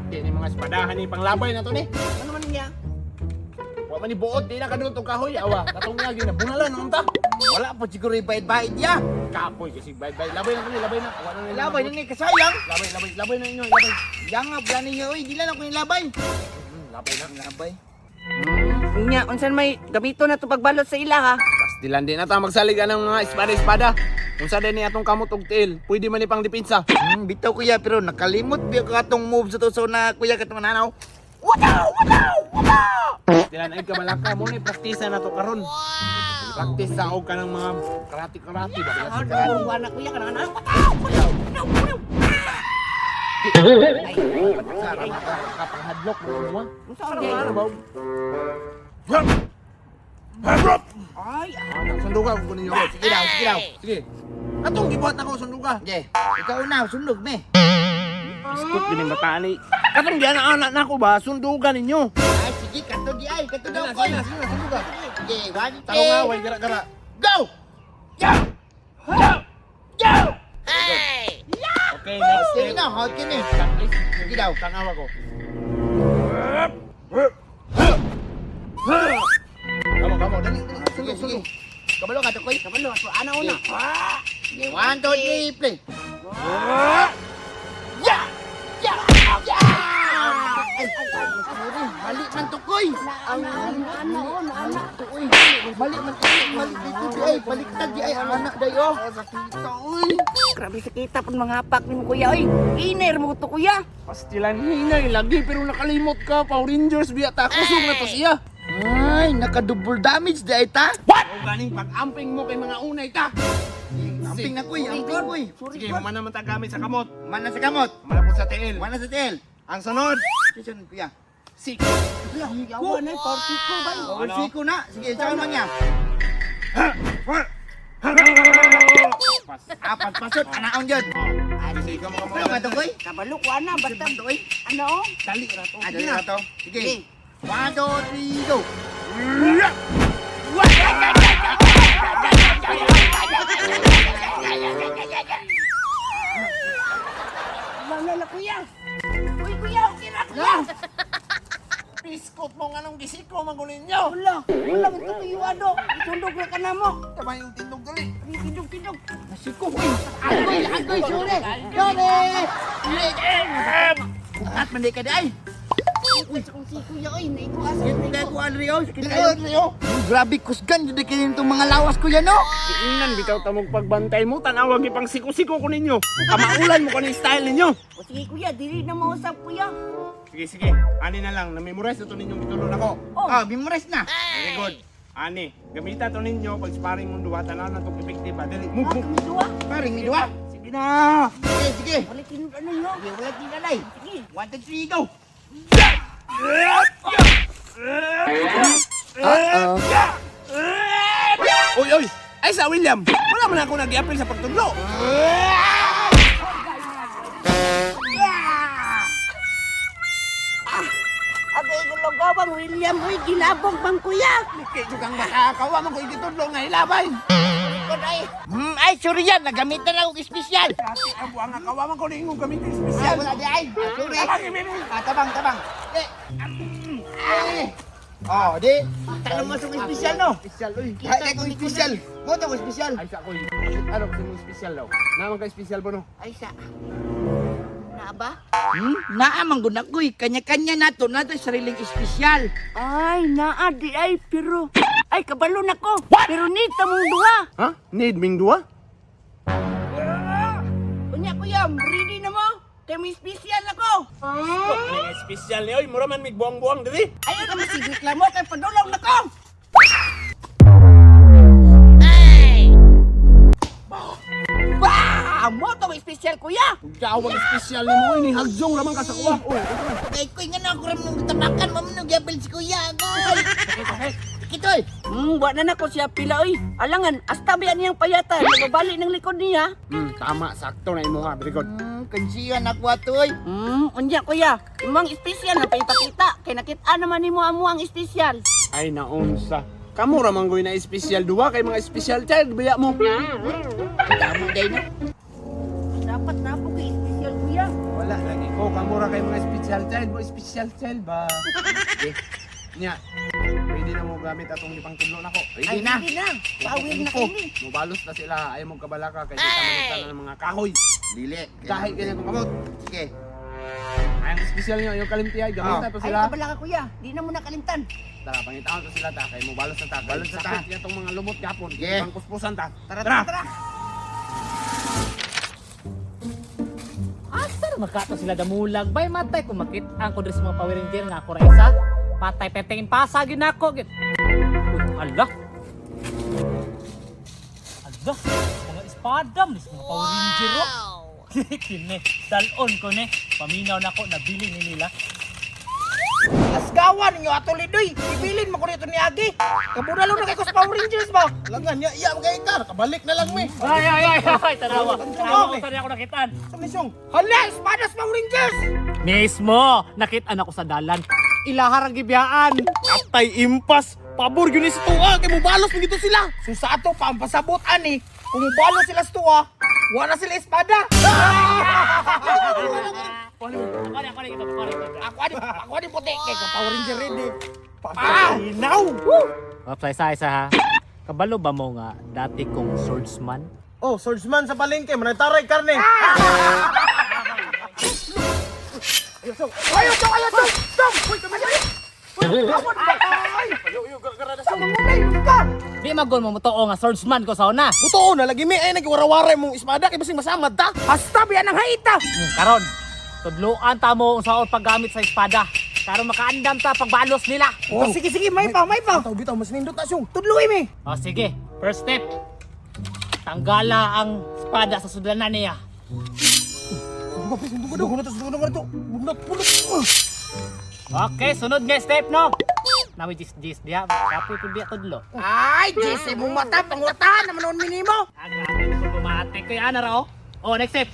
Pati ni mga espadahan ni panglabay na to ni. Ano man niya? Wa man ni buot di na kadulot og kahoy awa. Katong niya ginabunalan naman ta. Wala po siguro ibait-bait ya. Kapoy kasi bye bye. Labay na to ni, labay na. Wa na ni. Labay na ni kasayang. Labay, labay, labay na inyo, labay. Yang nga ninyo oy, di lang ako yung labay. Labay na. Labay. Unya, unsan may gamito na to pagbalot sa ila ha? Pastilan din na ta magsalig anang mga espada-espada. Unsa din ni atong kamot og tiil, pwede man ni pang depensa. Bitaw kuya pero nakalimot biya ka atong move sa to so na kuya katong nanaw. Pastilan ay kamalaka mo ni praktisa na to karon. Practice sa og kanang mga karate-karate ba? Hardcore wa na kuya kanang ano? Ay, kapanghadlok mo mo. Unsa Ano ang ba? Ay, Sunduga ko ninyo. Sige daw, sige daw. Sige. Atong gibuhat ako sunduga. Sige, ikaw na sundog me. Iskot din ang bataan ni. Katong diyan na anak nako ba sunduga ninyo. Ay sige, kato di ay, kato Sige daw na, koy. sige na, sige na, sunduga. Sige, one, Tarong nga, two, way gara-gara. go! Go! Go! Go! Okay, next Sige step. na, hot kini. Sige daw. Tanawa ko. Kamo, kamo, dali, dali. Sige, Sundog, sige. sundog. Kabalo ka to koy. kabalo ato ana una. Sige, one, two, three, play. Ya! Ya! Ya! Ay, ay, ay, sorry. Mali man to koy. Ang ana oh, ana. Uy, mali man to, mali dito di ay, baliktad di ay ang anak day oh. Sakita, uy. Grabe sa kita pud mga hapak nimo kuya oy. Iner mo to kuya. Pastilan hinay lagi pero nakalimot ka. Power Rangers biya ta kusog na to siya. Ay, naka-double damage di ay ta. What? O ganing pag-amping mo kay mga unay ta. Amping na koy, amping koy. Sige, humana man ta gamit sa kamot. Mana sa kamot, Humana po sa tiil. mana sa tiil. Ang sunod, Sison kuya. sik. Yawa na party ko bay. Oh, siko na. Sige, saan man niya? Pas. Apat pasot, anaon jud. Sige, kamo kamo. Ano ka to koy? Kabalo ko ana basta Basta koy. ano oh. Dali ra to. Ah, dali na to. Sige. One, two, three, go. Wala na kuya. Uy kuya, okay ra kuya. Biskot mo nga nung gisiko man ko ninyo. Wala, wala man to kuya ano. Isundog ra ka namo. Tama yung tindog dali. Tidog tidog. Siko koy. Agoy, agoy, sorry. Sorry. Bukat man di ka di ay. Uy, sa kong si kuya oy, naikuha sa Sakit na ko Andreo, sakit Dali, kayo. Andreo. Grabe kusgan jud kay nitong mga lawas ko yan no. Diinan bitaw tamong pagbantay mo tanawag ipang siko-siko ko ninyo. Kamaulan mo kani style ninyo. O sige kuya, dili na mausap kuya. Sige sige, ani na lang na-memorize na to ninyong gitulon ako. Oh, Ah, memorize na. Very good. Ani, gamita to ninyo pag sparring mong duha tanaw na tong effective ba. Dali, move, ah, move. kami duha. Paring mi duha. Sige na. Sige, sige. Wala tinud ano yo. Sige, wala tinalay. Sige. One, two, three, go. Oy, oy. Ay sa William, wala man ako nag-appeal sa pagtudlo. Agay ko logawang William, uy, gilabog bang kuya? Kay kang makakawa man ko igitudlo nga ilabay. Likod ay. Ay, sorry yan. Nagamitan ako espesyal. Dati ang buang nga kawa man ko niingong gamitin Ay, espesyal. wala di ay. Ah, sorry. Tabang, imimi. Ah, tabang, tabang. Eh. Eh. Oh, di. Tanong mo sa espesyal no. Espesyal oy. Ay, kung espesyal. Mo to espesyal. Ay sa ko. Ano kasi mo espesyal daw? Naman ka espesyal ba no? Ay sa. Na ba? Naa man gud na koy. Kanya-kanya nato nato sariling espesyal. Ay, naa di ay pero ay kabalo na ko. Pero nita mong duha. Ha? Need ming duha? Unya kuya, ready na mo? Kay may espesyal ako. Ano espesyal ni oy, mura man mig buang-buang diri. Ayaw na masig reklamo kay padulong na ko. Bah! Mo to may espesyal kuya. Gawag espesyal ni mo ni hagzong raman ka sa kuwa. Oy, Kay koy nga na ako ram nung tapakan mo nung gyapil si kuya. Agay. Kitoy. Wa na nako siya pila oy. Alangan, hasta ba niyang payatan, nababali ng likod niya. Tama sakto na imo ha, very good. Kansiyan ako atoy. Unya kuya, imong espesyal na paipakita kay nakita naman nimo amo ang espesyal. Ay naunsa. Kamo ra man goy na espesyal duha kay mga espesyal child biya mo. Tama day no. Dapat na po kay espesyal kuya. Wala lagi ko Mukhang mura kay mga special child mo, special child ba? Okay. Nya, pwede na mo gamit atong ipang tudlo nako. Ready Ay, na. Ready na. Pawil na Kung kini. Mubalos na sila, ayaw mong kabalaka kay kita manita na ng mga kahoy. Dili. Dahil kanya kong kamot. Sige. Ay, ang espesyal nyo, yung kalimti ay gamit Oh. na to Ay, sila. kabala ka kuya. Di na mo nakalimtan. Tara, pangitaan to sila ta, kay mubalos na ta. Kay Balos na ta. Sakit niya tong mga lubot gapon. Yeah. Pang kuspusan ta. Tara, tara, tara. Asa ra makato sila damulag? Bay matay ko makit-an ko diri sa mga Power Ranger nga ako ra isa. Patay peteng pasa gyud nako gyud. Uy, ala. Ala, mga espada man sa mga Power Ranger oh. Kini, dalon ko ni. Paminaw nako nabili ni nila. Asgawan ninyo ato lidoy. Ibilin mo ko dito ni Agi. Kabudalo na kay ko sa Power Rangers ba? Langan ya, iya mga ka, kabalik na lang mi. Ay ay ay ay, tanawa. Tanawa ko tanawa ako nakitaan. Sa misyong. Hala, espada sa Power Rangers. Mismo, nakitaan ako sa dalan. Ilahar ang gibiyaan. Atay impas, pabor gyud ni sa tuwa kay mubalos man gito sila. So sa ato pa ang pasabot ani, kung mubalo sila sa tuwa, wala sila espada. Ako na, ako na, ito, ako na, ito. Ako ani puti kay ka Power Ranger ready. Pagkinaw. Ops, isa isa ha. Kabalo ba mo nga dati kong swordsman? Oh, swordsman sa palengke, manaytaray karne. Ayo, chong, ayo, chong, chong. Uy, kamay. Uy, kamon ba? Ay, mangunay ka. Di magol mo motoo nga swordsman ko sa una. Buto na lagi mi ay nagwarawaray mong espada kay basing masamad ta. Hasta biya nang haita. Karon, tudloan ta mo unsaon paggamit sa espada. Karon makaandam ta pagbalos nila. Oh, sige, sige, may pa, may pa. Bitaw bitaw mas nindot ta syong. Tudluin mi. O sige, first step. Tanggala ang espada sa sudlanan niya. Dugo na to, dugo na to. Bunot bunot. Okay, sunod nga step no. Nawi jis jis diha. Kapoy pud biya tudlo. Ay, Jesse, mong mata, pangwatahan naman noon minimo. Ah, grabe na pud bumate ko ana ra oh. Oh, next step.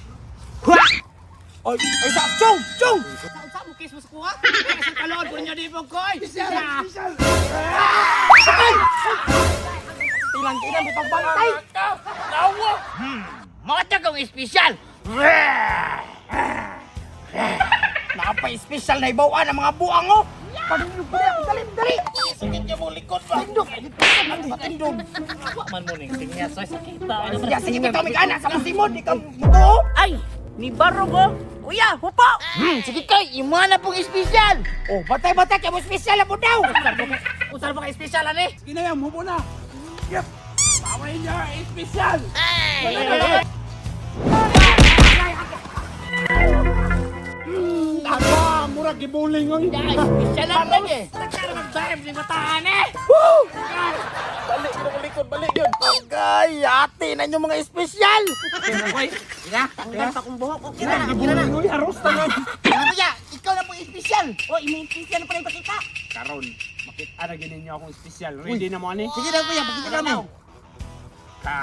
Ay, ay, sa, chong, chong. Sa mo kiss mo sa kuha? Ay, sa kalood ko ninyo di po ko. Ay, Tilang, tilang, bitong bantay. Nawa! Mata kong espesyal. Napa-espesyal na ibawaan ang mga buang, oh. Padulog, dali, dali, dali. Sakit niya mo likod ba? Tindog, patindog. Wa man mo ning sinya soy sakita. Sige, sige, bitaw, may anak sa musimon, ikaw, muto. Ay, ni Barog oh. Kuya, hupo. Sige kay, imo na pong espesyal. Oh, batay, batay, kaya mo espesyal na po daw. Unsa ba ka espesyal ani? Sige na yan, hubo na. Yep. Power Ranger espesyal! Tama, mura gibuling oy. Espesyal lang lagi. Nagkaroon mag-drive ni bataan eh. Balik yun ang likod, balik yun. Agay, ate na inyong mga espesyal. Oy, Tanggal pa kong buhok. Okay na. gibuling oy, haros tanan. Kuya, ikaw na po espesyal. Oh, imo espesyal na pala ipakita. Karon, makita na gid ninyo akong espesyal. Ready na mo ani? Sige na, kuya, pakita kami. Ka